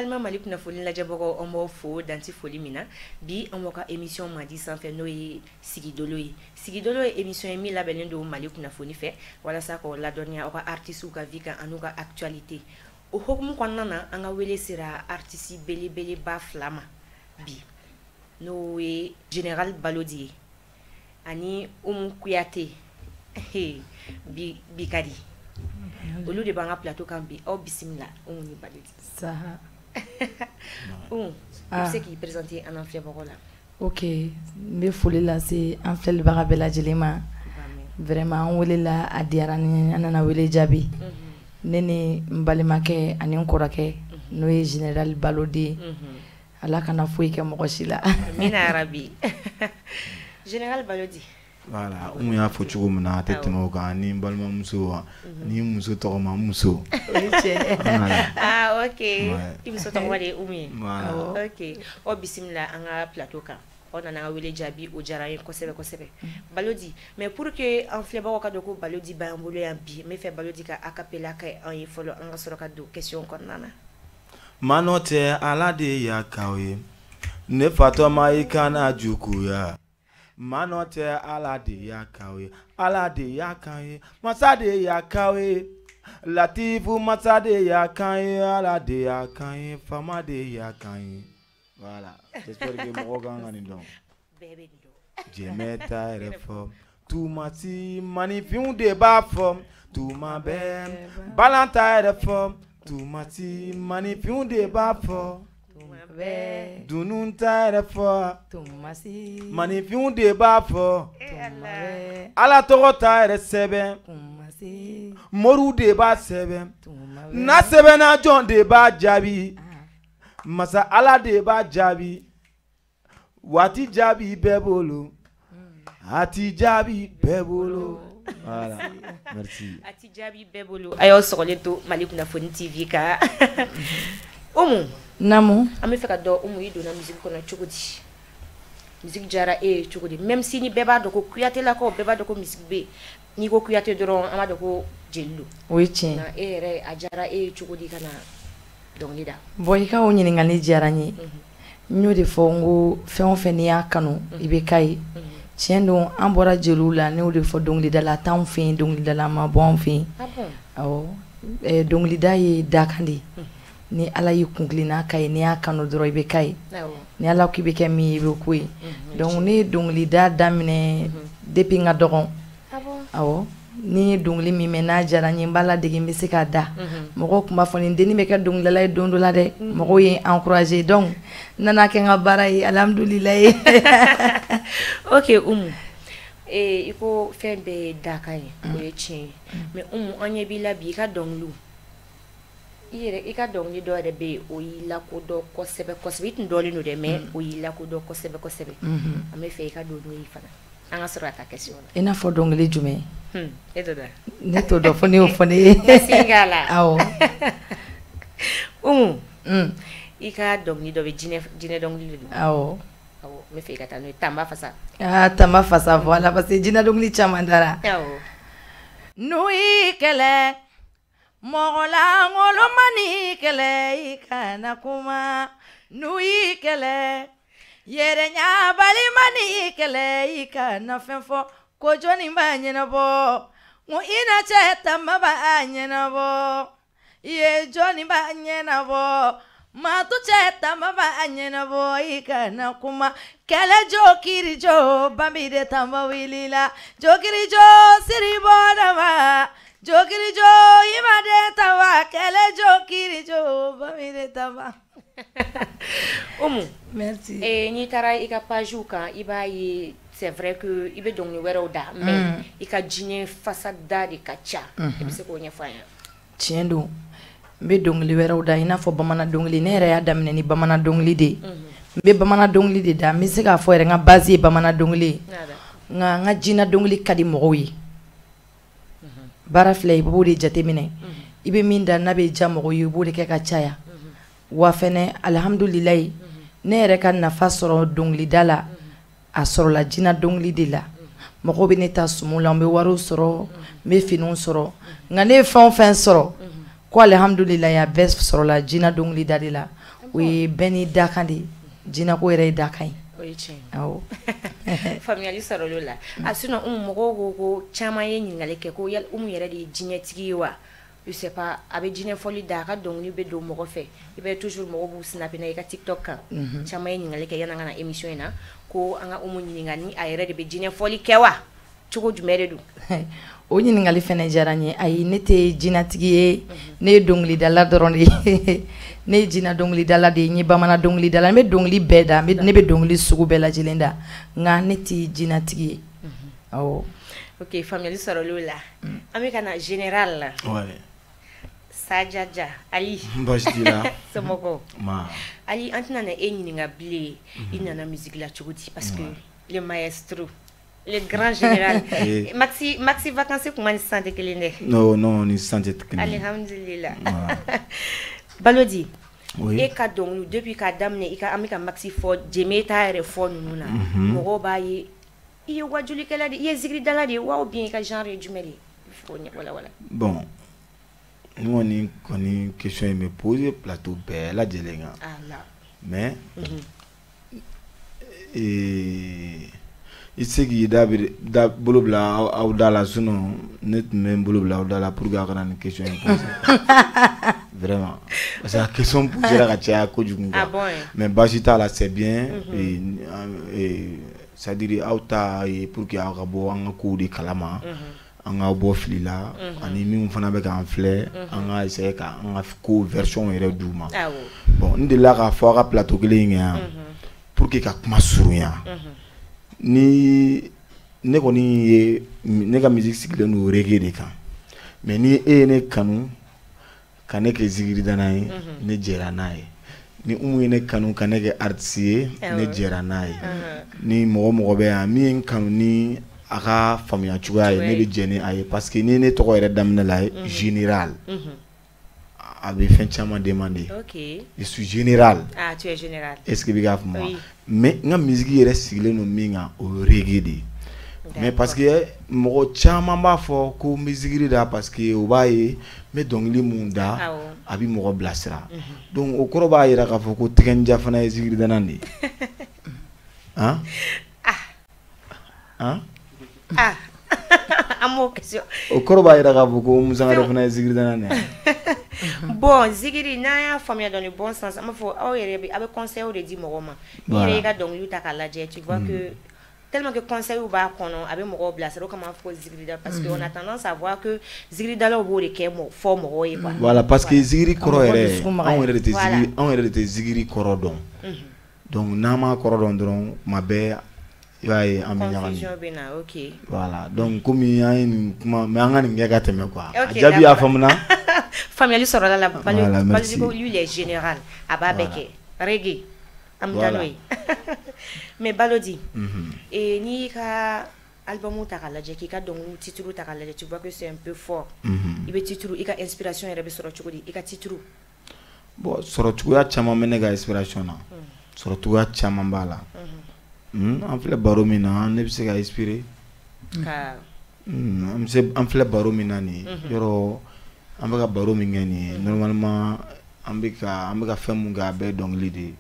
Balima Mali kunnafoni lajɛbagaw, an b'aw fo danti foli min na. Bi, an b'aw ka émission mandi sanfɛ, n'o ye Sigidolo ye. Sigidolo ye émission ye min labɛnnen don Mali kunnafoni fɛ walasa k'aw ladɔnniya aw ka artistes ka vie kan an'u ka actualité. O hokumu kɔnɔna na, an ka wele sera artiste belebeleba fila ma bi, n'o ye Général Balodi ye ani Umu Kuyate. Bi bi ka di, olu de b'an ka plateau kan bi. Aw bisimila, Umu ni Balodi. Saha. Umu, i bɛ se k'i présenter an filɛbagaw la? Ok, n bɛ foli lase an filɛlibaga bɛɛ lajɛlen ma. Vraiment, an welela, a diyara n ye, an nana wele jaabi. Ne ni n balimakɛ ani n kɔrɔkɛ, n'o ye Général Balodi ye. Ala kana foyi kɛ mɔgɔ si la. Amina yarabi. Général Balodi. Voilà, Umu y'a fɔ cogo min na, a tɛ tɛmɛ o kan. Ni n balimamuso, ni muso tɔgɔ ma, n muso. O ye tiɲɛ. Ah ok, i muso tɔgɔ de ye Umu ye? Voilà. Ok, aw bisimila an ka plateau kan. Aw nana an ka wele jaabi, o diyara an ye kosɛbɛ kosɛbɛ. Balodi, mais pour que an filɛbagaw ka dɔn ko Balodi b'an bolo yan bi, n bɛ fɛ Balodi ka acapella kɛ an ye fɔlɔ, an ka sɔrɔ ka don question kɔnɔna na. Manɔ tɛ, Ala de y'a k'aw ye. Ne fatɔma, i kana juguya. Manɔ tɛ, Ala de y'a k'aw ye, Ala de y'a k'an ye, masa de y'a k'aw ye, Latifu masa de y'a k'an ye, Ala de y'a k'an ye, faama de y'a k'an ye. Voilà, j'espère que mɔgɔw kan ka nin dɔn. Bɛɛ bɛ nin dɔn. Jɛmɛ t'a yɛrɛ fɔ tumasi, maninfinw de b'a fɔ tuma bɛɛ. Balan t'a yɛrɛ fɔ tumasi, maninfinw de b'a fɔ. Bɛɛ. Dunun t'a yɛrɛ fɔ Tumasi. maninfinw de b'a fɔ. Eh Ala. Ala tɔgɔ t'a yɛrɛ sɛbɛn, Tumasi. moriw de b'a sɛbɛn. Tuma bɛɛ. N'a sɛbɛnna, jɔn de b'a jaabi? Masa Ala de b'a jaabi. Waati jaabi bɛɛ bolo, a ti jaabi bɛɛ bolo. Voilà, merci. A ti jaabi bɛɛ bolo. A y'aw sɔgɔlen to Mali kunnafoni TV kan. Umu. Naamu. An bɛ fɛ ka dɔn, Umu, i donna musique kɔnɔ cogo di? Musique diyara e ye cogo di? Même si ni bɛɛ b'a dɔn ko Kuyatelakaw bɛɛ b'a dɔn ko musique bɛ yen, n'i ko Kuyate dɔrɔn, an b'a dɔn ko jeli don. O ye tiɲɛ. Nka e yɛrɛ, a diyara e ye cogo di ka na dɔnkili da? Bon, i ka o ɲininkali diyara n ye. N y'o de fɔ, n ko fɛn o fɛn, n'i y'a kanu, i bɛ k'a ye. Tiɲɛ don, an bɔra jeliw la. Ne y'o de fɔ, dɔnkilidala t'anw fɛ yen, dɔnkilidala ma bɔ anw fɛ yen. Ah bon? Awɔ, dɔnkilida ye dakan de ye. Ni Ala y'i kunkilenna k'a ye, n'i y'a kanu dɔrɔn, i bɛ k'a ye. Ni Ala ko k'i bɛ kɛ min ye, i bɛ k'o ye. Donc ne ye dɔnkilida daminɛ depuis n ka dɔgɔn. Ah bon? Awɔ, ni ye dɔnkili min mɛn, n'a diyara n ye, n b'a ladege, n bɛ se k'a da. Mɔgɔw tun b'a fɔ nin dennin bɛ kɛ dɔnkilidala ye don dɔ la dɛ. Mɔgɔw ye n encouragé, donc n nana kɛ n ka baara ye, alihamudulilayi. Ok Umu, i ko fɛn bɛɛ ye dakan ye, o ye tiɲɛ ye, mais Umu, an ɲɛ b'i la bi, i ka dɔnkiliw, i yɛrɛ, i ka dɔnkili dɔ yɛrɛ bɛ yen, o y'i lakodɔn kosɛbɛ kosɛbɛ. I tun dɔnlen don dɛ, mais o y'i lakodɔn kosɛbɛ kosɛbɛ. An bɛ fɛ i ka don n'o ye fana, an ka sɔrɔ ka taa question na. I n'a fɔ dɔnkili jumɛn? E t'o dɔn? Ne t'o dɔn, fo ne y'o fɔ ne ye. Sin k'a la. Awɔ. Umu, i ka dɔnkili dɔ bɛ, jinɛ dɔnkili de don. Awɔ. Awɔ, n bɛ fɛ i ka taa n'o ye, Tanba Fasa. Ah, Tanba Fasa, voilà, parce que jinɛ dɔnkili caman dara. N'u y'i kɛlɛ, mɔgɔ lankolon man'i kɛlɛ, i kana kuma. N'u y'i kɛlɛ, yɛrɛ ɲabali man'i kɛlɛ, i kana fɛn fɔ ko jɔnni b'a ɲɛnabɔ. N ko i na cɛ, Tanba b'a ɲɛnabɔ. I ye jɔnni b'a ɲɛnabɔ? Matu cɛ, Tanba b'a ɲɛnabɔ. I kana kuma. Kɛlɛ jo, kiri jo, bambi de Tanba wulila. Jokiri jo, siri bɔdama. Jokiri jo, i ma den Tanba. Kɛlɛ jo, kiri jo, bambi de Tanba. Umu. Merci. N'i taara i ka page kan, i b'a ye, c'est vrai que i bɛ dɔnkili wɛrɛw da, mais i ka jinɛ fasa da de ka ca. I bɛ se k'o ɲɛfɔ an ye? Tiɲɛ don, n bɛ dɔnkili wɛrɛw da, i n'a fɔ bamanan dɔnkili. Ne yɛrɛ y'a daminɛ ni bamanan dɔnkili de ye. N bɛ bamanan dɔnkili de da, n bɛ se k'a fɔ yɛrɛ, n ka base ye bamanan dɔnkili ye. Nka n ka jinɛ dɔnkili ka di mɔgɔw ye. Baara filɛ, i b'o de jateminɛ. I bɛ min da, n'a bɛ diya mɔgɔw ye, i b'o de kɛ ka caya. Wa fɛnɛ, alihamudulilayi, ne yɛrɛ ka nafa sɔrɔ dɔnkilida la, a sɔrɔla jinɛ dɔnkili de la. Mɔgɔw bɛ ne ta sumu la, n bɛ wariw sɔrɔ, n bɛ finiw sɔrɔ. Nka ne ye fɛn o fɛn sɔrɔ ko alihamudulilayi, a bɛɛ sɔrɔla jinɛ dɔnkilida de la. O ye bɛɛ n'i dakan de ye, jinɛko yɛrɛ ye dakan ye. O ye tiɲɛ ye. Awɔ. Faamuyali sɔrɔla o la. A sinon Umu, mɔgɔw ko ko caman ye ɲininkali kɛ ko yali Umu yɛrɛ de ye jinɛtigi ye wa? Je sais pas, a bɛ jinɛ fɔli da, a ka dɔnkili bɛ don mɔgɔ fɛ, i bɛ toujours mɔgɔw b'u snapper n'a ye i ka TikTok kan. Caman ye ɲininkali kɛ yanni an ka na émission in na ko an ka Umu ɲininka ni a yɛrɛ de bɛ jinɛ fɔli kɛ wa? Cogo jumɛn de don? O ɲininkali fɛnɛ diyara n ye. Ayi, ne tɛ jinɛtigi ye, ne ye dɔnkilidala dɔrɔn de ye. Ne ye jinɛ dɔnkilidala de ye, n ye bamanan dɔnkilidala, n bɛ dɔnkili bɛɛ da, ne bɛ dɔnkili sugu bɛɛ lajɛlen da, nka ne tɛ jinɛtigi ye. Awɔ. Ok, faamuyali sɔrɔla o la. An bɛ ka na général la. Ouais. Sajaja Ali. Baasi t'i la. Somɔgɔw? Ma. Ali, an tɛna na e ɲininka bilen i nana musique la cogo di, parce que le maestro, le grand général. Maxi Maxi vacances kuma ni sisan tɛ kelen dɛ. Non, non, ni sisan tɛ kelen ye. Alhamdulillah. Voilà. Balodi. Oui. E ka dɔnkili depuis k'a daminɛ i ka an bɛ ka Maxi fɔ Jeme ta yɛrɛ fɔ ninnu na. Mɔgɔw b'a ye i ye wajulikɛla de ye, i ye zikiridala de ye wa ou bien i ka genre ye jumɛn de ye? Il faut wala wala. Bon, ni kɔni question in bɛ poser plateau bɛɛ lajɛlen kan. Ala. Mais i tɛ se k'i da da bolo bila aw da la, sinon ne tun bɛ n bolo bila aw da la pour que aw kana nin question in poser. Vraiment. Parce que la question posera ka caya kojugu quoi. Ah bon? Mais baasi t'a la, c'est bien. Et c'est à dire aw ta ye pour que aw ka bɔ an ka kow de kalama. An ka bɔ fili la ani minnu fana bɛ k'an filɛ, an ka essayer ka an ka ko version yɛrɛ d'u ma. Bon, n delila k'a fɔ aw ka plateau kelen in kan yan pour que ka kuma surunya. Ni ne kɔni ye ne ka musique sigilen don reggae de kan, mais ni e ye ne kanu ka ne kɛ zikiridana ye, ne jɛra n'a ye. Ni Umu ye ne kanu ka ne kɛ artiste ye, ne jɛra n'a ye. Ni mɔgɔ mɔgɔ bɛ yan min ye n kanu ni a ka faamuya cogoya ye, ne bɛ jɛn ni a ye, parce que ni ne tɔgɔ yɛrɛ daminɛ la ye général, a bɛ fɛn caman demander. Je suis général. Ah, tu es général. Est-ce que i bɛ k'a faamu wa? Oui. Mais n ka musique yɛrɛ sigilen don min kan, o ye reggae de ye. Mais parce que mɔgɔ caman b'a fɔ ko n bɛ zikiri da parce que u b'a ye n bɛ dɔnkili mun da, a bɛ mɔgɔ bilasira. Donc o kɔrɔ b'a jira k'a fɔ ko Tɛgɛnja fana ye zikiridana de ye. Han? Han? Ah. An b'o question. O kɔrɔ b'a jira k'a fɔ ko Umu Sangare fana ye zikiridana de ye. Bon, zikiri n'an y'a faamuya dans le bon sens, an b'a fɔ aw yɛrɛ bɛ aw bɛ conseil de di mɔgɔw ma. N'i yɛrɛ y'i ka dɔnkiliw ta k'a lajɛ, tu vois que tellement que conseil b'a kɔnɔ, a bɛ mɔgɔw bilasira, o kama an b'a fɔ ko zikirida, parce que on a tendance à voir que zikiridalaw b'o de kɛ fɔ mɔgɔw ye quoi. Voilà, parce que zikiri kɔrɔ yɛrɛ, anw yɛrɛ de tɛ Voilà. zikiri, anw yɛrɛ de tɛ zikiri kɔrɔ dɔn. Donc n'an m'a kɔrɔ dɔn dɔrɔn, tuma bɛɛ i b'a ye an bɛ ɲagami. Confusion bɛ na, ok. Voilà, donc komi an ye nin kuma, mais an ka nin kɛ ka tɛmɛ quoi. A Ok, jaabi y'a d'accord. faamuna? Faamuyali sɔrɔla la. Voilà, merci. Balodi ko lui il est général, a b'a bɛɛ kɛ. Reggae, an bɛ taa n'o ye. Mais Balodi, n'i y'i ka album ta k'a lajɛ, k'i ka dɔnkiliw titre ta k'a lajɛ, tu vois que c'est un peu fort. I bɛ titre, i ka inspiration yɛrɛ bɛ sɔrɔ cogo di? I ka titre. Bon, sɔrɔ cogoya caman bɛ ne ka inspiration na. Sɔrɔ cogoya caman b'a la. An filɛ baro min na, ne bɛ se ka inspirer. Ka An bɛ se, an filɛ baro min na nin ye, yɔrɔ an bɛ ka baro min kɛ nin ye, normalement an bɛ ka fɛn mun kɛ, a bɛɛ ye dɔnkili de ye.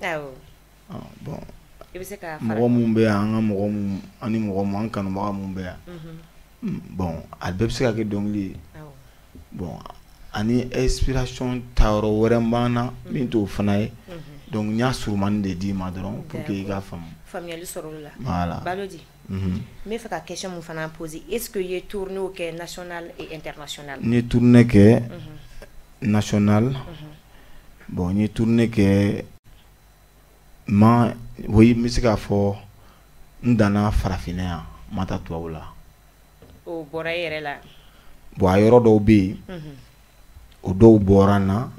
Bon, I bɛ se ka fara mɔgɔ mun bɛ yan, an ka mɔgɔ mun, ani mɔgɔ mun, an kanubaga mun bɛ yan. Bon, a bɛɛ bɛ se ka kɛ dɔnkili ye. Bon, ani inspiration tayɔrɔ wɛrɛ b'an na min t'o fana ye. Donc n y'a surumani de d'i ma dɔrɔn pour que i k'a faamu. Faamuyali sɔrɔla la. Voilà. Balodi, n bɛ fɛ ka question mun fana poser, est-ce que i ye tournée kɛ national et international? N ye tournée kɛ national. Bon, n ye tournée kɛ ma, oui, n bɛ se k'a fɔ n danna farafinna yan, n ma taa tubabu la. O bɔra e yɛrɛ la. Bon, a yɔrɔ dɔw bɛ yen, o dɔw bɔra n na,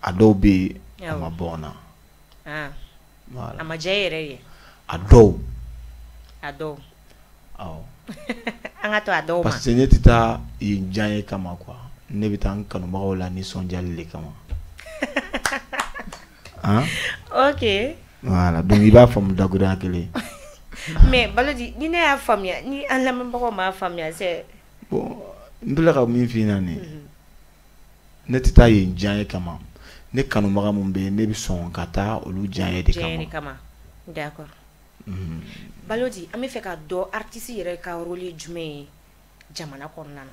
a dɔw bɛ yen, a ma bɔ n na. Voilà. A ma diya e yɛrɛ ye. A dɔw. A dɔw. Awɔ. An ka to a dɔw ma. Parce que ne tɛ taa yen diya ye kama quoi. Ne bɛ taa n kanubagaw la nisɔndiyali de kama. Han? Ok. Voilà, donc i b'a faamu dakurunya kelen. Mais Balodi, ni ne y'a faamuya, ni an lamɛnbagaw m'a faamuya, c'est Bon, n bɛ ka min f'i ɲɛna nin ye, ne tɛ taa yen diya ye kama. Ne kanubaga min bɛ yen, ne bɛ sɔn ka taa olu diya de kama. D'accord. Balodi, an bɛ fɛ ka dɔn artiste yɛrɛ ka rôle ye jumɛn ye jamana kɔnɔna na?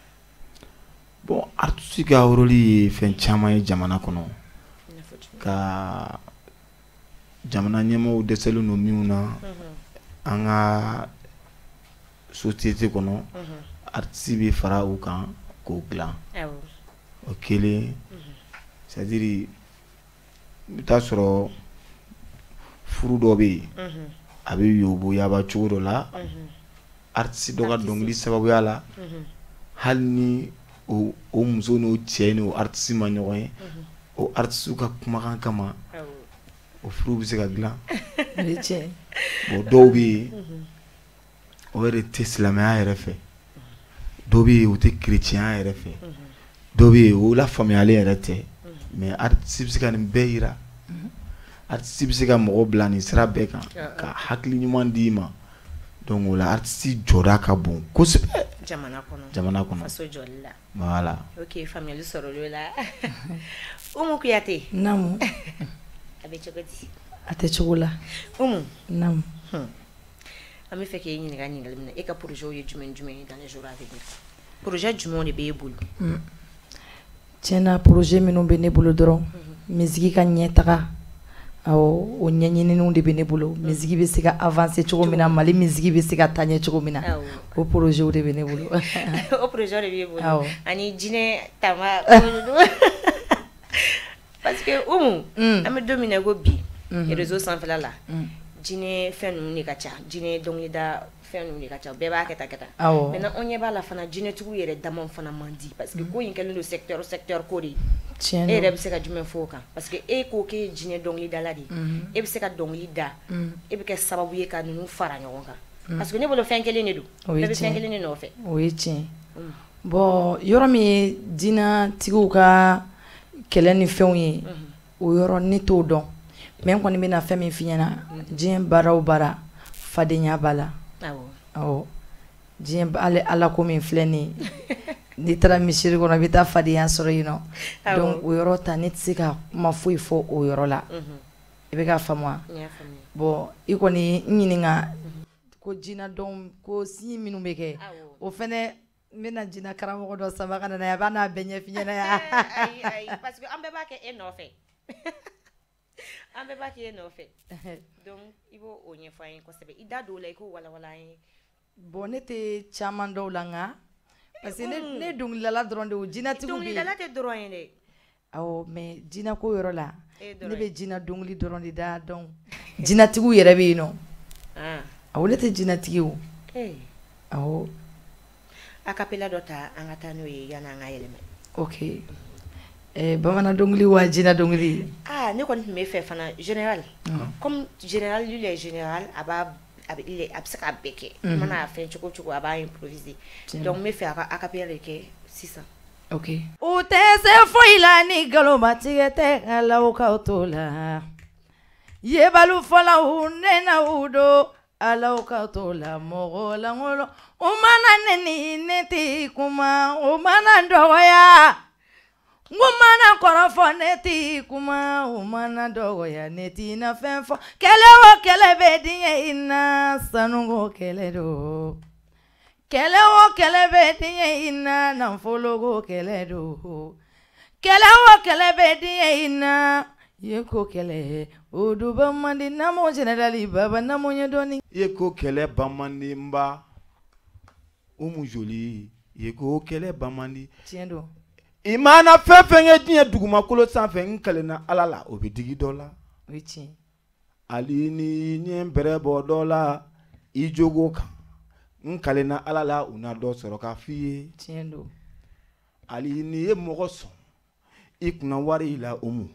Bon, artiste ka rôle ye fɛn caman ye jamana kɔnɔ. Ka jamana ɲɛmɔgɔw dɛsɛlen don minnu na an ka société kɔnɔ, artiste bɛ fara u kan k'o dilan. O kelen, c'est à dire i bɛ taa sɔrɔ furu dɔ bɛ yen, a bɛ yobo yaba cogo dɔ la, artiste dɔ ka dɔnkili sababuya la, hali ni o muso n'o cɛ ni o artiste ma ɲɔgɔn ye, o artiste ka kumakan kama, o furu bɛ se ka dilan. Bon, dɔw bɛ yen, o yɛrɛ tɛ silamɛya yɛrɛ fɛ, dɔw bɛ yen, o tɛ chrétien yɛrɛ fɛ, dɔw bɛ yen, o lafaamuyalen yɛrɛ tɛ. Mais artiste bɛ se ka nin bɛɛ yira. Artiste bɛ se ka mɔgɔ bila nin sira bɛɛ kan, ka hakili ɲuman d'i ma. Donc o la, artiste jɔda ka bon kosɛbɛ jamana kɔnɔ. Jamana kɔnɔ. Faso jɔli la. Voilà. Ok, faamuyali sɔrɔla o la. Umu Kuyate. Naamu. A bɛ cogo di? A tɛ cogo la. Umu. Naamu. An bɛ fɛ k'e ɲininka ɲininkali min na, e ka projet ye jumɛn jumɛn ye dans les jours à venir? Projet jumɛnw de b'e bolo? Tiɲɛna, projet minnu bɛ ne bolo dɔrɔn, musique ka ɲɛtaga, awɔ, o ɲɛɲininiw de bɛ ne bolo. Musique bɛ se ka avancer cogo min na, Mali musique bɛ se ka taa ɲɛ cogo min na, o projet de bɛ ne bolo. O projet de b'e bolo. Awɔ. Ani jinɛ tama, parce que Umu, an bɛ don min na i ko bi, réseau sanfɛla la, jinɛ fɛn ninnu de ka ca, jinɛ dɔnkilida fɛn ninnu de ka ca, bɛɛ b'a kɛ tan kɛ tan. Maintenant, an ɲɛ b'a la fana, jinɛtigiw yɛrɛ dama fana man di, parce que ko in kɛlen don secteur secteur ko de ye. Tiɲɛ. E yɛrɛ bɛ se ka jumɛn fɔ o kan? Parce que e ko k'e ye jinɛ dɔnkilidala de ye, e bɛ se ka dɔnkili da, e bɛ kɛ sababu ye ka ninnu fara ɲɔgɔn kan, parce que ne bolo fɛn kelen de don, bɛɛ bɛ fɛn kelen de nɔfɛ. O ye tiɲɛ. Bon, yɔrɔ min ye jinɛtigiw ka kɛlɛ ni fɛnw ye, o yɔrɔ ne t'o dɔn. Mais n kɔni bɛna fɛn min f'i ɲɛna, diɲɛ baara o baara, fadenya b'a la. Awɔ, diɲɛ, hali Ala ko min filɛ nin ye, n'i taara misiri kɔnɔ, i bɛ taa fadenya sɔrɔ yen nɔ. Donc o yɔrɔ ta, ne tɛ se ka kuma foyi fɔ o yɔrɔ la. I bɛ ka faamu wa? Bon, i kɔni n ɲininka ko jinɛ dɔn ko si minnu bɛ kɛ, o fɛnɛ, n bɛna jinɛ karamɔgɔ dɔ sama ka na n'a ye, a b'a n'a bɛɛ ɲɛf'i ɲɛna yan. Ayi ayi, parce que an bɛɛ b'a kɛ e nɔfɛ, an bɛɛ b'a kɛ e nɔfɛ. Donc i b'o o ɲɛfɔ an ye kosɛbɛ, i da don o la, i k'o walawala an ye. Bon, ne tɛ caman dɔw la, nka parce que ne dɔnkilidala dɔrɔn de, o jinɛtigiw bɛ yen. Dɔnkilidala tɛ dɔrɔn ye dɛ. Awɔ, mais jinɛko yɔrɔ la, ne bɛ jinɛ dɔnkili dɔrɔn de da. Donc jinɛtigiw yɛrɛ bɛ yen nɔ. Awɔ, ne tɛ jinɛtigi ye o. Awɔ. A cappella dɔ ta, an ka taa n'o ye yanni an ka yɛlɛma. Ok, bamanan dɔnkili wa jinɛ dɔnkili? Ah, ne kɔni tun bɛ fɛ fana général, comme général, lui il est général, a b'a a bɛ a bɛ se k'a bɛɛ kɛ, i mana a fɛn cogo o cogo, a b'a improviser. Donc n bɛ fɛ a ka a cappella de kɛ sisan. Ok. U tɛ se foyi la ni nkalonmatigɛ tɛ, Alaw k'aw to la. Yebalu fɔlaw ne n'aw don, Alaw k'aw to la. Mɔgɔ lankolon, u mana nɛni, ne tɛ kuma, u mana dɔgɔya, n ko mana kɔrɔfɔ, ne tɛ kuma, u mana dɔgɔya, ne tɛ na fɛn fɔ. Kɛlɛ o kɛlɛ bɛ diɲɛ in na, sanuko kɛlɛ don. Kɛlɛ o kɛlɛ bɛ diɲɛ in na, nafoloko kɛlɛ don. Kɛlɛ o kɛlɛ bɛ diɲɛ in na, ye ko kɛlɛ o duba man di. Namo général baba namo ɲɛ dɔɔni. I ye ko kɛlɛ ban man di n ba Umu Joli, i ye ko kɛlɛ ban man di. Tiɲɛ don. I mana fɛn fɛn kɛ diɲɛ dugumakolo sanfɛ, n kalenna Ala la, o bɛ digi dɔ la. O ye tiɲɛ. Hali ni ɲɛ bɛrɛ bɔ dɔ la i jogo kan, n kalenna Ala la, u na dɔ sɔrɔ k'a f'i ye. Tiɲɛ don. Hali n'i ye mɔgɔ sɔn i kunna wari la, Umu,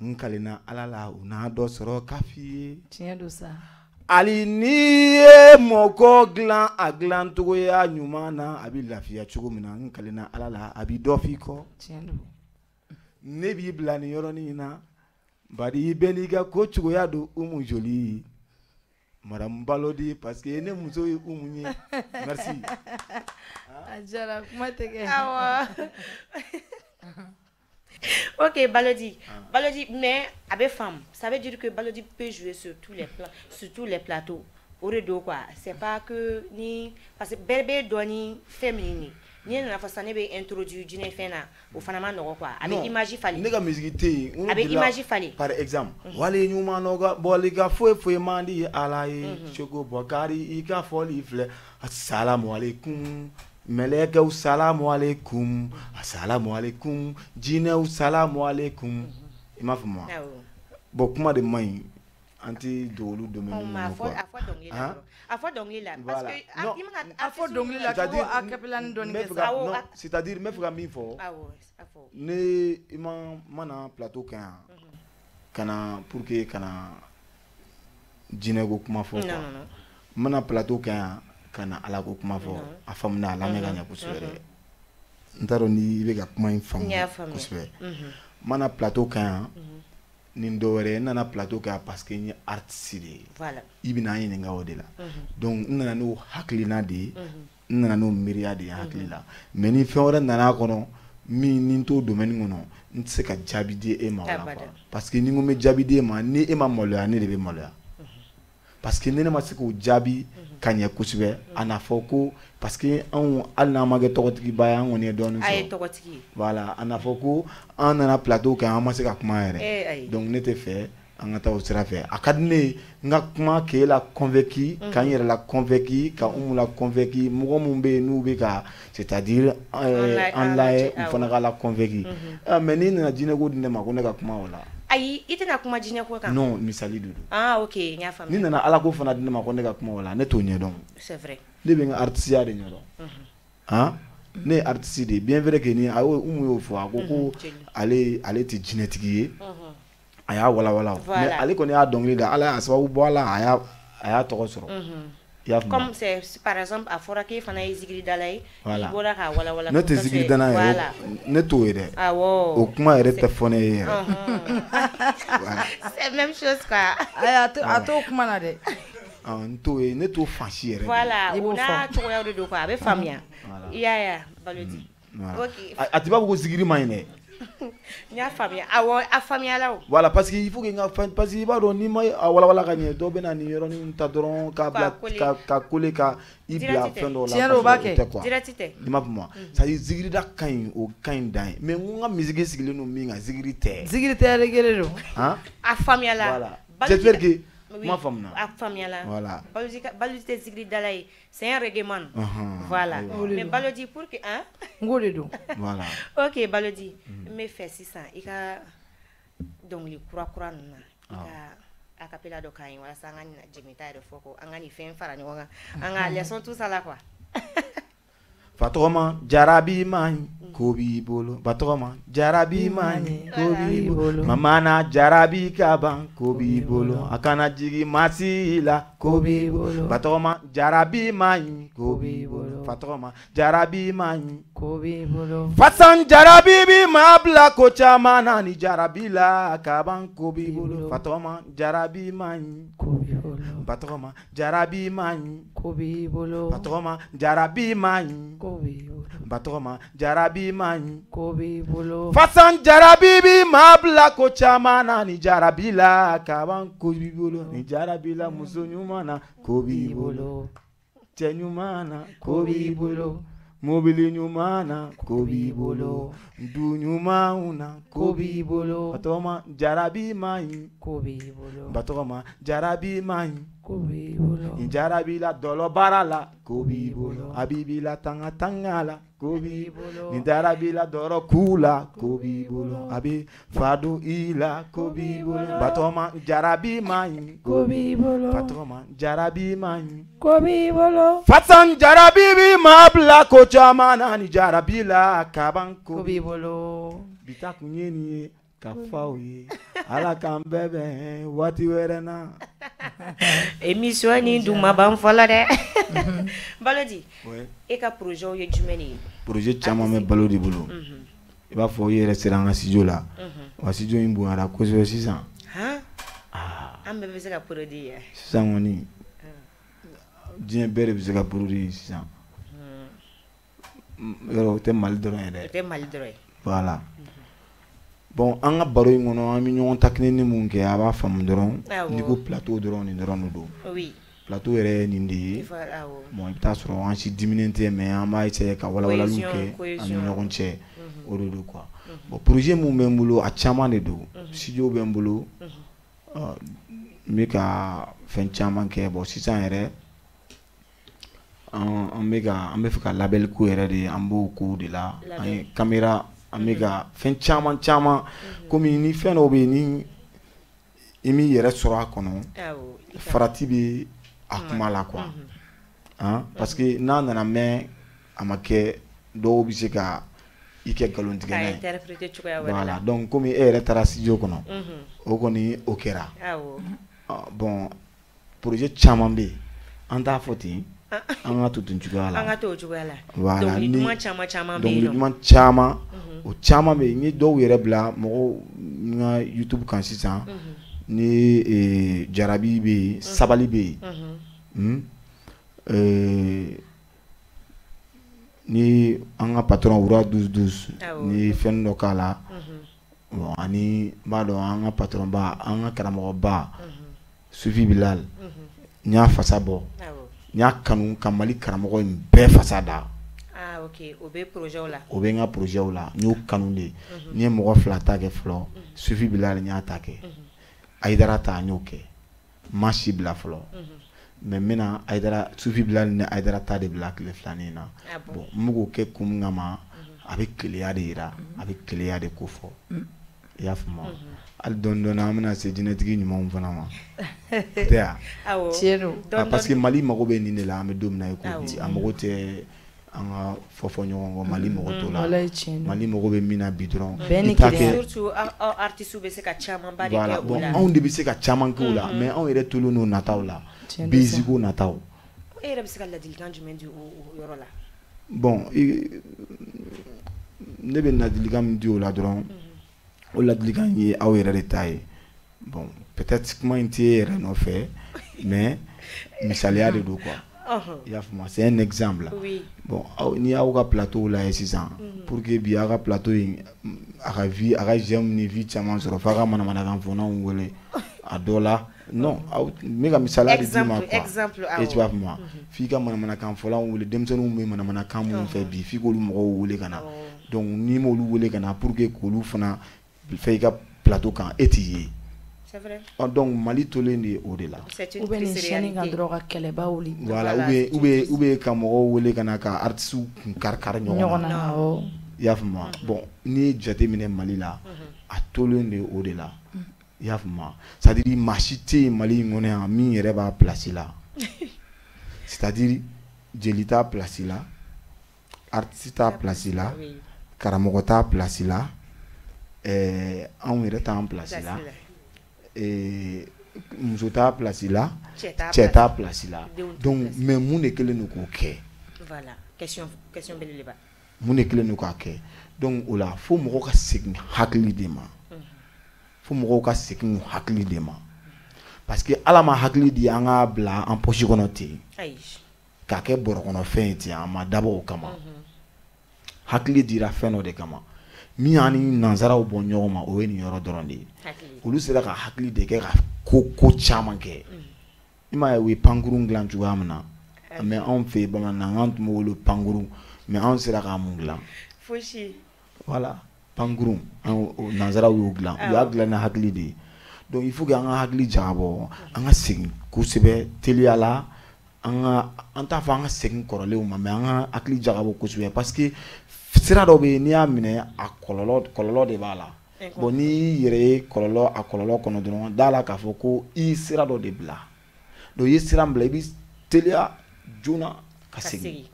n kalenna Ala la, u na dɔ sɔrɔ k'a f'i ye. Tiɲɛ don sa. Hali n'i ye mɔgɔ dilan a dilancogoya ɲuman na, a bɛ lafiya cogo min na, n kalenna Ala la, a bɛ dɔ f'i kɔ. Tiɲɛ don. Ne b'i bila nin yɔrɔnin in na, bari i bɛɛ n'i ka ko cogoya don. Umu Joli, madame Balodi, parce que ne muso ye Umu ye. Merci. A diyara, kuma tɛ kɛ. Awɔ. Ok, Balodi. Balodi, mais avec femme, ça veut dire que Balodi peut jouer sur tous les plans, sur tous les plateaux. O de don quoi, c'est pas que ni parce que bɛɛ bɛ dɔn ni fɛn min ye. Ni nana fɔ sisan ne bɛ introduire jinɛ fɛn na, o fana ma nɔgɔ quoi, a bɛ image falen. Ne ka musique tɛ yen. A bɛ image falen. Par exemple, wali ɲuman nɔ bɔli ka foyi foyi man di Ala ye. Seko Bɔkari i ka fɔli filɛ. Asalamu alaikum. Mɛlɛkɛw salamu alaikum. Asalamu alaikum. Jinɛw salamu alaikum. I m'a faamu wa? Bon, kuma de man ɲi. An tɛ don olu domaine ninnu quoi. A fɔ dɔnkili la. A fɔ dɔnkili la parce que a fɔ dɔnkili la cogo a cappella ni dɔɔni kɛ sa. Non, c'est-à-dire n bɛ fɛ ka min fɔ. Awɔ, a fɔ. Ne i ma na plateau kan yan ka na pour que ka na jinɛ ko kuma fɔ quoi. Non, non. N ma na plateau kan yan ka na Ala ko kuma fɔ. A faamuna, a lamɛn ka ɲɛ kosɛbɛ dɛ. N t'a dɔn ni i bɛ ka kuma in faamu kosɛbɛ. N ma na plateau kan yan ni dɔ wɛrɛ, n nana plateau kan parce que n ye artiste de ye. Voilà. I bɛna an ɲininka o de la. Donc n nana n'o hakilina de ye, n nana n'o miiriya de ye hakili la. Mais ni fɛn wɛrɛ nana a kɔnɔ min ni n t'o domaine kɔnɔ, n tɛ se ka jaabi di e ma o la quoi. Parce que ni n ko n bɛ jaabi di e ma, ni e ma maloya, ne de bɛ maloya. Parce que ni ne ma se k'o jaabi ka ɲɛ kosɛbɛ, a n'a fɔ ko parce que anw hali n'an ma kɛ tɔgɔtigiba ye, an kɔni ye dɔɔnin sɔrɔ. A ye tɔgɔtigi ye. Voilà, a n'a fɔ ko an nana plateau kan an ma se ka kuma yɛrɛ. Donc ne tɛ fɛ an ka taa o sira fɛ. A ka di ne ye n ka kuma k'e la convaincu, ka n yɛrɛ la convaincu, ka Umu la convaincu, mɔgɔ minnu bɛ yen n'u bɛ ka c'est-à-dire an lajɛ, u fana ka la convaincu. Mais n'i nana jinɛ ko di ne ma ko ne ka kuma o la. Ayi, i tɛna kuma jinɛ ko kan. Non, misali de don. Ah ok, n y'a faamuya. N'i nana Ala ko fana di ne ma ko ne ka kuma o la, ne t'o ɲɛdɔn. C'est vrai. Ne bɛ n ka artisiya de ɲɛdɔn. Han, ne ye artiste de ye, bien vrai que ni a y'o Umu y'o fɔ, a ko ko ale tɛ jinɛtigi ye. A y'a walawala o. Mais ale kɔni y'a dɔnkili da, Ala y'a sababu bɔ a la, a y'a tɔgɔ sɔrɔ. I y'a faamu? Comme c'est par exemple a fɔra k'e fana ye zikiridala ye. I bɔra k'a walawala. Ne tɛ zikiridala yɛrɛ, ne t'o ye dɛ. Awɔ. O kuma yɛrɛ tɛ fɔ ne ye yɛrɛ. C'est même chose quoi. Ayi, a t'o kuma na dɛ. N t'o ye, ne t'o fan si yɛrɛ. Voilà, o n'a cogoyaw de don quoi, a bɛ faamuya. I y'a ye wa, Balodi. Ok. A t'i b'a fɔ ko zikiri man ɲi dɛ. N y'a faamuya, awɔ, a faamuyala o. Voilà, parce que il faut que n ka fɛn, parce que i b'a dɔn n'i ma a walawala ka ɲɛ, dɔw bɛ na nin yɔrɔnin ta dɔrɔn k'a bila ka coller ka i bila fɛn dɔw la. Tiɲɛ don, o b'a kɛ. Direct tɛ. I m'a faamu wa? C'est à dire zikirida ka ɲi, o ka ɲi dan ye. Mais n ko n ka musique sigilen don min kan, zikiri tɛ. Zikiri tɛ, reggae don. Han? A faamuyala. Voilà. J'espère que kuma faamuna. A faamuyala. Voilà. Balodi tɛ zikiridala ye, c'est un reggae man. Voilà. Mais Balodi pour que hein? N k'o de don. Voilà. Ok Balodi, n bɛ fɛ sisan i ka dɔnkili kura kura ninnu na, i ka a cappella dɔ k'an ye walasa an ka jɛmita yɛrɛ fɔ ko an ka nin fɛn fara ɲɔgɔn kan, an ka leçon tout ça la quoi. Fatɔgɔma jarabi man ɲi ko b'i bolo, Batɔgɔma jarabi man ɲi ko b'i bolo, mama na jarabi ka ban ko b'i bolo, a kana jigin masi la ko b'i bolo, Batɔgɔma jarabi man ɲi ko b'i bolo, Fatɔgɔma jarabi man ɲi ko b'i bolo, Fasan jarabi bi maa bila ko caman na ni jarabi la ka ban ko b'i bolo, Fatɔgɔma jarabi man ɲi ko b'i bolo, Batɔgɔma jarabi man ɲi ko b'i bolo, Fatɔgɔma jarabi man ɲi ko b'i bolo, Batɔgɔma jarabi man ɲi ko b'i bolo, Fasan jarabi bi maa bila ko caman na ni jarabi la ka ban ko b'i bolo, ni jarabi la muso ɲuman na ko b'i bolo, cɛ ɲuman na ko b'i bolo, mobili ɲuman na ko b'i bolo, du ɲumanw na ko b'i bolo, Batɔgɔma jarabi man ɲi ko b'i bolo, Batɔgɔma jarabi man ɲi ko b'i bolo, ni jarabi la dɔlɔ baara la ko b'i bolo, a b'i la tanga tanga la ko b'i bolo, ni jarabi la dɔrɔ ku la ko b'i bolo, a bɛ fadu i la ko b'i bolo, Batɔgɔma jarabi man ɲi ko b'i bolo, Batɔgɔma jarabi man ɲi ko b'i bolo, Fasan jarabi bi maa bila ko caman na ni jarabi la kaban ko b'i bolo. Bi ta kun ye nin ye ka f'aw ye, Ala k'an bɛɛ bɛn waati wɛrɛ na. Émission ni dun ma ban fɔlɔ dɛ. Balodi, e ka projet ye jumɛn de ye? Projet caman bɛ Balodi bolo. I b'a fɔ i yɛrɛ sera an ka studio la. Wa studio in bonyara kosɛbɛ sisan. Han? An bɛɛ bɛ se ka produit ya. Sisan kɔni diɲɛ bɛɛ de bɛ se ka produit sisan. Yɔrɔ o tɛ Mali dɔrɔn ye dɛ. O tɛ Mali dɔrɔn ye. Voilà. Bon, an ka baro in kɔnɔ, an bɛ ɲɔgɔn taquiner mun kɛ, a b'a faamu dɔrɔn. N'i ko plateau dɔrɔn, nin dɔrɔn de don. Plateau yɛrɛ ye nin de ye. Bon, i bɛ taa sɔrɔ an si diminen tɛ, mais an b'a essayer ka walawalaliw kɛ an ni ɲɔgɔn cɛ. O de don quoi. Bon, projet mun bɛ n bolo, a caman de don. Studio bɛ n bolo. N bɛ ka fɛn caman kɛ. Bon, sisan yɛrɛ, an bɛ ka an bɛ fɛ ka label ko yɛrɛ de, an b'o ko de la. An ye caméra, an bɛ ka fɛn caman caman. Komi ni fɛn dɔw bɛ yen, ni i m'i yɛrɛ sɔrɔ a kɔnɔ, farati bɛ a kuma la quoi. Hein? Parce que n'a nana mɛn a ma kɛ, dɔw bɛ se ka i kɛ nkalontigɛla ye. Voilà, donc komi e yɛrɛ taara studio kɔnɔ, o kɔni o kɛra. Bon, projet caman bɛ yen, an t'a fɔ ten, an ka to ten cogoya la. An ka to o cogoya la. Voilà, dɔnkili duman caman caman bɛ yen. Dɔnkili duman caman, o caman bɛ yen. N ye dɔw yɛrɛ bila mɔgɔw n ka YouTube kan sisan. Ni jarabi bɛ yen, sabali bɛ yen. Ni an ka patron Wura 12 12, ni fɛn dɔ k'a la. Bon, ani n b'a dɔn an ka patron ba, an ka karamɔgɔba Sufi Bilal, n y'a fasa bɔ. N y'a kanu ka Mali karamɔgɔ in bɛɛ fasa da. Ah ok, o bɛ projet la. O bɛ n ka projet la, n y'o kanu de. N ye mɔgɔ 2 ta kɛ fɔlɔ. Sufi Bilal n y'a ta kɛ. Ayidara ta n y'o kɛ. N ma si bila fɔlɔ. Mais n bɛna Ayidara, Sufi Bilal ni Ayidara ta de bila tile filanin na. Bon, n bɛ k'o kɛ kun min kama, a bɛ keleya de yira, a bɛ keleya de ko fɔ. I y'a faamu? Hali dɔɔni dɔɔni an bɛna se jinɛtigi ɲumanw fana ma. Tɛ ya? Tiɲɛ don. Parce que Mali mago bɛ nin de la, an bɛ don min na i ko bi. A mago tɛ an ka fɔ ɲɔgɔn kɔ, Mali mago t'o la. Mali mago bɛ min na bi dɔrɔn. Bɛn ni kelenya. Surtout aw artistes bɛ se ka camanba de kɛ o la. Bon, anw de bɛ se ka caman kɛ o la, mais anw yɛrɛ tolen don nataw la. Bezi ko nataw. E yɛrɛ bɛ se ka ladilikan jumɛn di o yɔrɔ la? Bon, ne bɛ ladilikan min di o la dɔrɔn, o ladilikan ye aw yɛrɛ de ta ye. Bon, peut-être kuma in tɛ e yɛrɛ nɔfɛ, mais misaliya de don quoi. I y'a faamu, c'est un exemple. Bon, n'i y'aw ka plateau lajɛ sisan, pour que bi aw ka plateau in a ka vie, a ka j'aime ni vie caman sɔrɔ, f'a ka manamanakan fɔnaw wele a dɔ la. Non, aw n bɛ ka misaliya de d'i ma quoi. Exemple, e tu b'a faamu, f'i ka manamanakan fɔlaw wele, denmisɛnninw bɛ manamanakan minnu fɛ bi, f'i k'olu mɔgɔw wele ka na. Donc n'i m'olu wele ka na pour que k'olu fana fɛ i ka plateau kan, e t'i ye. C'est vrai. Donc Mali tolen de o de la. C'est une Ou bien nin chaîne kan dɔrɔn ka kɛlɛba wuli. Voilà, ou bien ka mɔgɔw wele ka na ka artistes kun kari kari ɲɔgɔn na. Awɔ. I y'a faamu? Bon, n'i ye jate minɛ Mali la, a tolen de o de la. I y'a faamu? C'est à dire maa si tɛ yen Mali in kɔnɔ yan min yɛrɛ b'a place la. C'est à dire jeli t'a place la, artiste t'a place la, karamɔgɔ t'a place la, anw yɛrɛ t'an place la, muso t'a place la, cɛ t'a place la. Donc mais mun de kɛlen don k'o kɛ? Voilà, question belebeleba. Mun de kɛlen don k'a kɛ? Donc o la fo mɔgɔw ka segin hakili de ma. Fo mɔgɔw ka segin u hakili de ma. Parce que Ala ma hakili di an k'a bila an poche kɔnɔ ten. K'a kɛ bɔrɔ kɔnɔ fɛn ye ten, a ma dabɔ o kama. Hakili dira fɛn dɔ de kama. Min y'an ni nanzaraw bɔ ɲɔgɔn ma, o ye nin yɔrɔ dɔrɔn de ye. Olu sera ka hakili de kɛ ka ko caman kɛ. I m'a ye u ye pankurun dilan cogoya min na. Mais anw fɛ yen bamanankan tun b'o wele pankurun, mais anw sera k'a mun dilan? Fosi. Voilà, pankurun, nanzaraw y'o dilan. U y'a dilan ni hakili de ye. Donc il faut que an ka hakili jagabɔ, an ka segin kosɛbɛ teliya la, an ka an t'a fɔ an ka segin kɔrɔlenw ma, mais an ka hakili jagabɔ kosɛbɛ, parce que sira dɔ bɛ yen, n'i y'a minɛ, a kɔlɔlɔ de b'a la. Bon, n'i y'i yɛrɛ ye kɔlɔlɔ a kɔlɔlɔ kɔnɔ dɔrɔn, da la k'a fɔ ko i ye sira dɔ de bila. Donc i ye sira min bila, i bɛ teliya joona ka segin.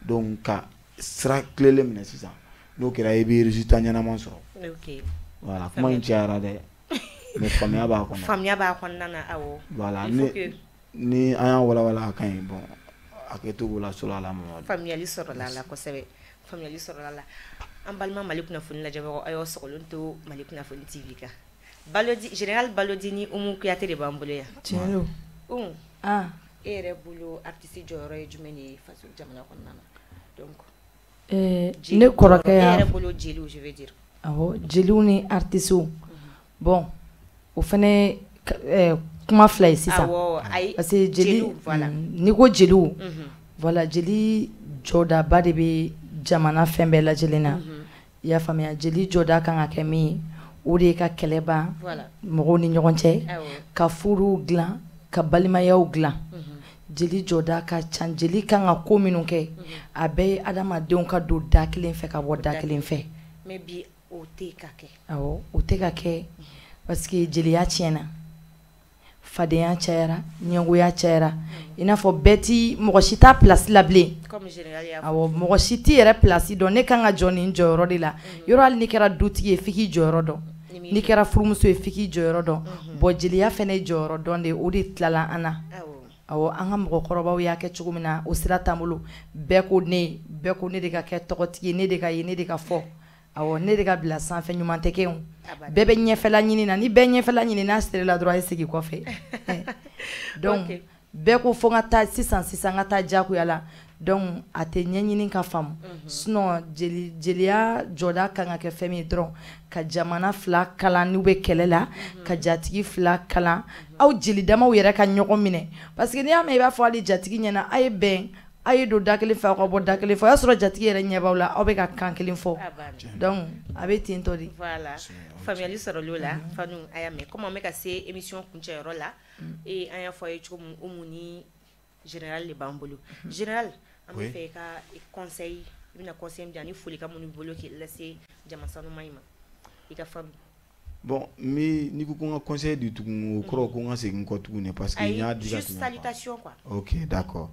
Donc ka sira tilelen minɛ sisan, n'o kɛra i bɛ résultat ɲɛnama sɔrɔ. Voilà, kuma in cayara dɛ, mais faamuya b'a kɔnɔ. Faamuya b'a kɔnɔna na, awɔ. Voilà, ni an y'a walawala a ka ɲi. Bon, hakɛto b'o la, sɔrɔ a la Mamadu. Faamuyali sɔrɔla a la kosɛbɛ. Faamuyali sɔrɔla a la. An balima Mali kunnafoni lajɛbagaw, a y'aw sɔgɔlen to Mali kunnafoni TV kan. Balodi, général Balodi ni Umu Kuyate de b'an bolo yan. Tiɲɛ don. Umu, e yɛrɛ bolo artiste jɔyɔrɔ ye jumɛn de ye faso jamana kɔnɔna na? Donc ne kɔrɔkɛ e y'a yɛrɛ bolo jeliw, je veux dire. Awɔ, jeliw ni artistes, bon, o fɛnɛ kuma fila ye sisan. Parce que jeli, n'i ko jeliw, voilà, jeli jɔdaba de bɛ jamana fɛn bɛɛ lajɛlen na. I y'a faamuya, jeli jɔda kan ka kɛ min ye, o de ye ka kɛlɛ ban mɔgɔw ni ɲɔgɔn cɛ, ka furuw dilan, ka balimayaw dilan. Jeli jɔda ka ca. Jeli kan ka ko minnu kɛ, a bɛɛ ye adamadenw ka don da kelen fɛ ka bɔ da kelen fɛ. Mais bi o tɛ ka kɛ. Awɔ, o tɛ ka kɛ parce que jeliya tiɲɛna, fadenya cayara, ɲɛngoya cayara. I n'a fɔ bɛɛ ti, mɔgɔ si t'a place la bilen. Awɔ, mɔgɔ si t'i yɛrɛ place dɔn. Ne kan ka jɔ nin jɔyɔrɔ de la. Yɔrɔ hali n'i kɛra dutigi ye, f'i k'i jɔyɔrɔ dɔn. N'i kɛra furumuso ye, f'i k'i jɔyɔrɔ dɔn. Bon, jeliya fɛnɛ ye jɔyɔrɔ dɔn de, o de tilala an na. Awɔ, an ka mɔgɔkɔrɔbaw y'a kɛ cogo min na, o sira t'an bolo. Bɛɛ ko ne, bɛɛ ko ne de ka kɛ tɔgɔtigi ye, ne de ka ye, ne de ka fɔ. Awɔ, ne de ka bila sanfɛ. Ɲuman tɛ kɛ o. Bɛɛ bɛ ɲɛfɛla ɲini na. Ni bɛɛ ɲɛfɛla ɲini, n'a serila dɔrɔn, a ye segin kɔfɛ. Donc bɛɛ ko fo n ka taa sisan sisan, n ka taa diyagoya la. Donc a tɛ ɲɛɲini ka faamu. Sinon jeli, jeliya jɔda kan ka kɛ fɛn min ye dɔrɔn, ka jamana fila kalan n'u bɛ kɛlɛ la, ka jatigi fila kalan, aw jeli damaw yɛrɛ ka ɲɔgɔn minɛ. Parce que n'i y'a mɛn, i b'a fɔ hali jatigi ɲɛna, a ye bɛn, a ye don da kelen fɛ, aw ka bɔ da kelen fɛ. O y'a sɔrɔ jatigi yɛrɛ ɲɛ b'aw la, aw bɛ ka kan kelen fɔ. Donc a bɛ ten tɔ de. Voilà, faamuyali sɔrɔli o la. Fanu, a y'a mɛn, comme an bɛ ka se émission kuncɛyɔrɔ la, ee, an y'a fɔ a ye cogo min, Umu ni général de b'an bolo. Général, an bɛ fɛ i ka conseil, i bɛna conseil min di ani folikan minnu b'i bolo k'i lase jama sanuman in ma, i ka fanu. Bon, mi n'i ko ko n ka conseil di tugun, o kɔrɔ ko n ka segin kɔ tuguni, parce que n y'a di ka juste salutation quoi. Ok, d'accord.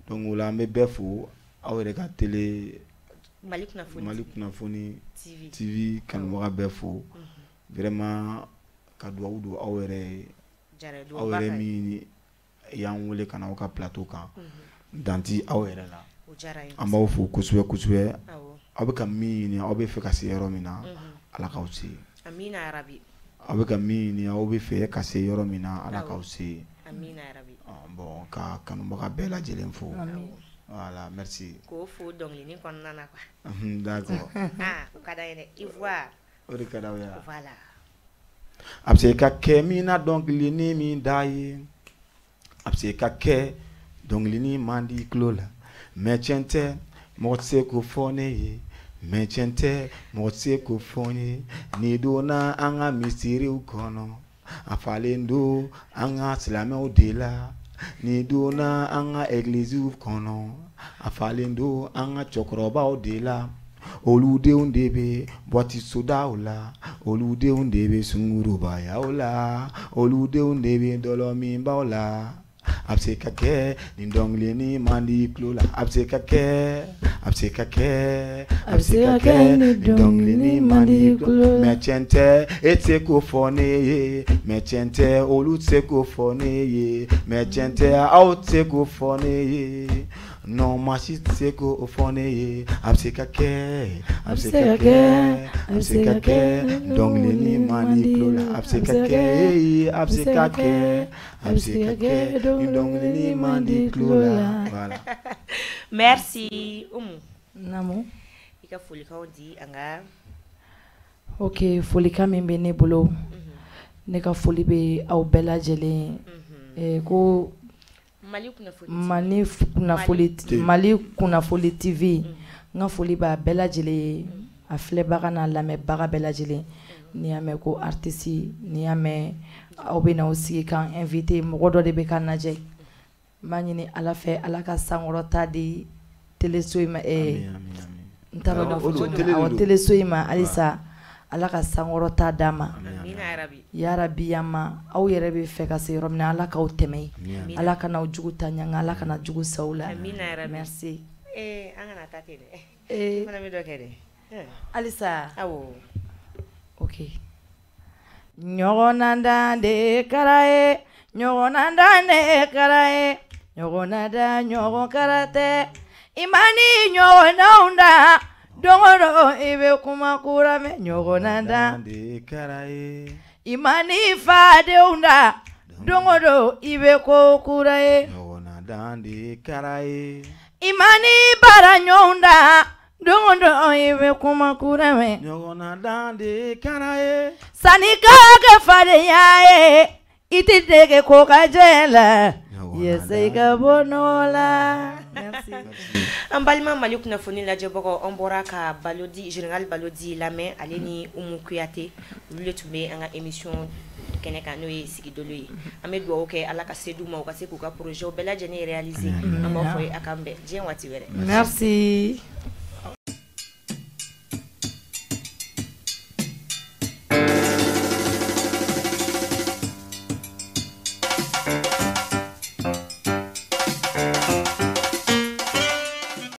Donc o la, an bɛ bɛɛ fo, aw yɛrɛ ka télé Mali kunnafoni, Mali kunnafoni TV, TV kanubaga bɛɛ fo vraiment, ka dugawu don aw yɛrɛ ye, aw yɛrɛ min y'an wele ka na aw ka plateau kan, dan ti aw yɛrɛ la. An b'aw fo kosɛbɛ kosɛbɛ. Aw bɛ ka min ɲini, aw bɛ fɛ ka se yɔrɔ min na, Ala k'aw se. Amina yarabi. Aw bɛ ka min ɲini, aw bɛ fɛ ka se yɔrɔ min na, Ala k'aw se. Amina yarabi. Bon, ka kanubaga bɛɛ lajɛlen fo. Voilà, merci. K'o fo dɔnkilinin kɔnɔna na quoi. D'accord. Ah, o ka d'an ye dɛ, i voix. O de ka d'aw ye. Voilà. A bɛ se ka kɛ min na dɔnkilinin min da ye, a bɛ se ka kɛ dɔnkilinin man di tulo la, mais tiɲɛ tɛ, mɔgɔ tɛ se k'o fɔ ne ye. Mais tiɲɛ tɛ, mɔgɔ tɛ se k'o fɔ n ye. N'i donna an ka misiriw kɔnɔ, a falen don an ka silamɛw de la. N'i donna an ka egiliziw kɔnɔ, a falen don an ka cɛkɔrɔbaw de la. Olu denw de bɛ boîte sodaw la, olu denw de bɛ sungurubayaw la, olu denw de bɛ dɔlɔminbaw la. A bɛ se ka kɛ nin dɔnkilinin man di tulo la. A bɛ se ka kɛ, a bɛ se ka kɛ, a bɛ se ka kɛ nin dɔnkilinin man di tulo la. Mais tiɲɛ tɛ, e tɛ se k'o fɔ ne ye. Mais tiɲɛ tɛ, olu tɛ se k'o fɔ ne ye. Mais tiɲɛ tɛ, aw tɛ se k'o fɔ ne ye. Non, maa si tɛ se k'o fɔ ne ye. A bɛ se ka kɛ, a bɛ se ka kɛ, a bɛ se ka kɛ dɔnkilinin man di tulo la. A bɛ se ka kɛ, a bɛ se ka kɛ, a bɛ se ka kɛ nin dɔnkilinin man di tulo la. Voilà. Merci Umu. Naamu. I ka folikanw di an ka. Ok, folikan min bɛ ne bolo, ne ka foli bɛ aw bɛɛ lajɛlen ye ko Mali kunnafoni, Mali kunnafoni TV, n ka foli b'a bɛɛ lajɛlen ye, a filɛbaga n'a lamɛnbaga bɛɛ lajɛlen. N'i y'a mɛn ko artiste, n'i y'a mɛn aw bɛ n'aw sigi k'an invité, mɔgɔ dɔ de bɛ k'an lajɛ. N b'a ɲini Ala fɛ, Ala ka sankɔrɔta di teleso in ma. N t'a dɔn, awɔ, teleso in ma halisa, Ala ka sankɔrɔta d'a ma. Yarabi ya ma. Aw yɛrɛ bɛ fɛ ka se yɔrɔ min na, Ala k'aw tɛmɛ yen. Ala kana aw jugu ta ɲanga, Ala kana jugu sa la. Merci. An kana taa ten dɛ. Fana bɛ dɔ kɛ dɛ. Halisa. Awɔ. Ok. Ɲɔgɔnna dan de kɛra ye, ɲɔgɔnna dan de kɛra ye, ɲɔgɔnna da ɲɔgɔn kɛra tɛ. I ma ni ɲɔgɔnnaw da, don o don i bɛ kuma kura mɛn. Ɲɔgɔnna dan de kɛra ye. I ma ni fadenw da, don o don i bɛ ko kura ye. Ɲɔgɔnna dan de kɛra ye. I ma ni baara ɲɔgɔnw da, Don o don i bɛ kuma kura mɛn. Ɲɔgɔnna dan de kɛra ye. Sanni ka kɛ fadenya ye, i tɛ dege ko ka jɛ la. Yasa i ka bɔ nɔgɔ la. Merci. An balima Mali kunnafoni lajɛbagaw, an bɔra ka Balodi, général Balodi lamɛn, ale ni Umu Kuyate, olu de tun bɛ an ka émission kɛnɛ kan, n'o ye Sigidolo ye. An bɛ dugawu kɛ Ala ka se d'u ma, u ka se k'u ka projet bɛɛ lajɛlen réaliser. An b'a fɔ ye a k'an bɛn diɲɛ waati wɛrɛ. Merci.